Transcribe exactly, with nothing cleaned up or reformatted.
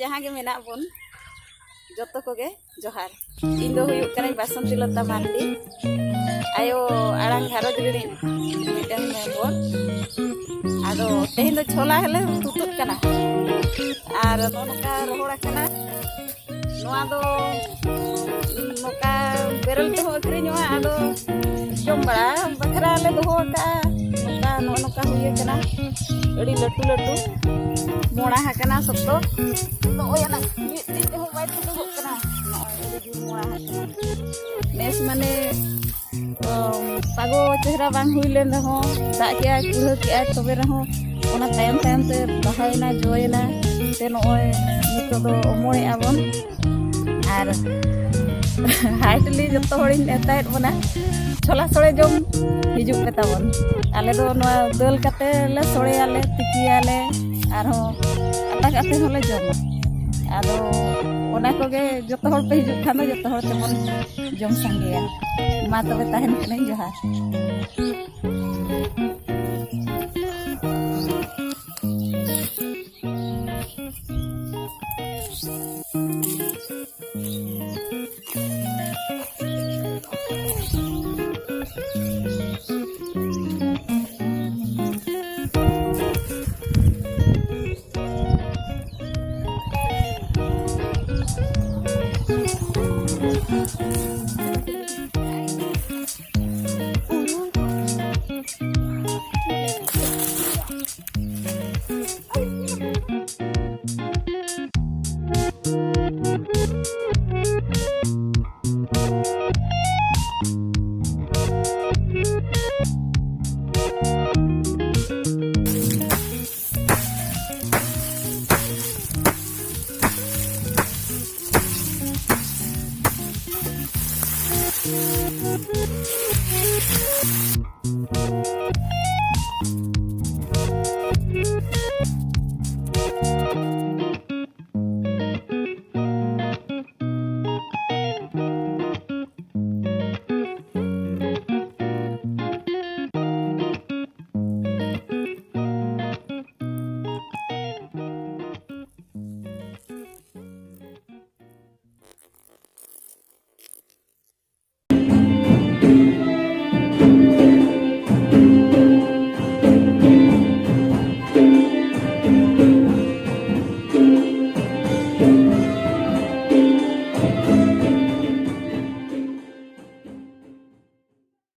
ᱡᱟᱦᱟᱸ ᱜᱮ ᱢᱮᱱᱟᱜ ᱵᱚᱱ, ᱡᱚᱛᱚ ᱠᱚᱜᱮ ᱡᱚᱦᱟᱨ᱾ ᱤᱧ ᱫᱚ ᱦᱩᱭᱩᱜ ᱠᱟᱹᱱᱟᱹᱧ ᱵᱟᱥᱚᱱᱛᱤ ᱞᱚᱛᱟ ᱢᱟᱨᱰᱤ, ᱟᱭᱳ ᱟᱲᱟᱝ ᱜᱷᱟᱨᱚᱸᱡᱽ ᱨᱤᱱᱤᱡ ᱢᱤᱫᱴᱟᱝ ᱢᱮᱢᱵᱚᱨ᱾ ᱟᱫᱚ ᱛᱮᱦᱮᱧ ᱫᱚ ᱪᱷᱳᱞᱟ ᱜᱮᱞᱮ ᱛᱩᱛᱩᱫ ᱠᱟᱱᱟ ᱟᱨ ᱱᱚᱜᱼᱚ ᱱᱚᱝᱠᱟ ᱨᱚᱦᱚᱲ ᱟᱠᱟᱱᱟ᱾ ᱱᱚᱣᱟ ᱫᱚ ᱱᱚᱝᱠᱟ ᱵᱮᱨᱮᱞ ᱛᱮᱦᱚᱸ ᱟᱹᱠᱷᱨᱤᱧᱚᱜᱼᱟ, ᱟᱫᱚ ᱡᱚᱢ ᱵᱟᱲᱟ ᱵᱟᱠᱷᱨᱟ ᱞᱮ ᱫᱚᱦᱚ ᱟᱠᱟᱫᱼᱟ᱾ ᱱᱚᱝᱠᱟ ᱱᱚᱜᱼᱚ ᱱᱚᱝᱠᱟ ᱦᱩᱭ ᱟᱠᱟᱱᱟ, ᱟᱹᱰᱤ ᱞᱟᱹᱴᱩ ᱞᱟᱹᱴᱩ ᱢᱚᱲᱟ ᱟᱠᱟᱱᱟ ᱥᱚᱠᱛᱚ᱾ ᱱᱚᱜᱼᱚᱭ ᱟᱱᱟᱜ ᱢᱤᱫ ᱫᱤᱱ ᱛᱮᱦᱚᱸ ᱵᱟᱭ ᱛᱩᱫᱩᱜᱚᱜ ᱠᱟᱱᱟ᱾ ᱱᱚᱜᱼᱚᱭ ᱟᱹᱰᱤ ᱡᱳᱨ ᱢᱚᱲᱟ ᱟᱠᱟᱱᱟ᱾ ᱱᱮᱥ ᱢᱟᱱᱮ ᱚ, ᱯᱟᱜᱚ ᱪᱮᱦᱨᱟ ᱵᱟᱝ ᱦᱩᱭ ᱞᱮᱱ ᱨᱮᱦᱚᱸ, ᱫᱟᱜ ᱠᱮᱜᱼᱟᱭ, ᱠᱩᱲᱦᱟᱹ ᱠᱮᱜᱼᱟᱭ, ᱛᱚᱵᱮ ᱨᱮᱦᱚᱸ ᱚᱱᱟ ᱛᱟᱭᱚᱢ ᱛᱟᱭᱚᱢ ᱛᱮ ᱵᱟᱦᱟᱭᱮᱱᱟ, ᱡᱚᱭᱮᱱᱟ᱾ ᱛᱮ ᱱᱚᱜᱼᱚᱭ ᱱᱤᱛᱚᱜ ᱫᱚ ᱚᱢᱚᱭᱮᱜᱼᱟ ᱵᱚᱱ᱾ ᱟᱨ heartily ᱡᱚᱛᱚ ᱦᱚᱲᱤᱧ ᱱᱮᱣᱛᱟᱭᱮᱫ ᱵᱚᱱᱟ, ᱪᱷᱳᱞᱟ ᱥᱚᱲᱮ ᱡᱚᱢ ᱦᱤᱡᱩᱜ ᱯᱮ ᱛᱟᱵᱚᱱ᱾ ᱟᱞᱮ ᱫᱚ ᱱᱚᱣᱟ ᱫᱟᱹᱞ ᱠᱟᱛᱮ ᱞᱮ ᱥᱚᱲᱮᱭᱟᱞᱮ, ᱛᱤᱠᱤᱭᱟᱞᱮ, ᱟᱨᱦᱚᱸ ᱟᱛᱟ ᱠᱟᱛᱮ ᱦᱚᱸᱞᱮ ᱡᱚᱢᱟ᱾ ᱟᱫᱚ ᱚᱱᱟ ᱠᱚᱜᱮ, ᱡᱚᱛᱚ ᱦᱚᱲ ᱯᱮ ᱦᱤᱡᱩᱜ ᱠᱷᱟᱱ ᱫᱚ ᱡᱚᱛᱚ ᱦᱚᱲ ᱛᱮᱵᱚᱱ ᱡᱚᱢ ᱥᱟᱸᱜᱮᱭᱟ᱾ ᱢᱟ ᱛᱚᱵᱮ ᱛᱟᱦᱮᱱ ᱠᱟᱹᱱᱟᱹᱧ, ᱡᱚᱦᱟᱨ᱾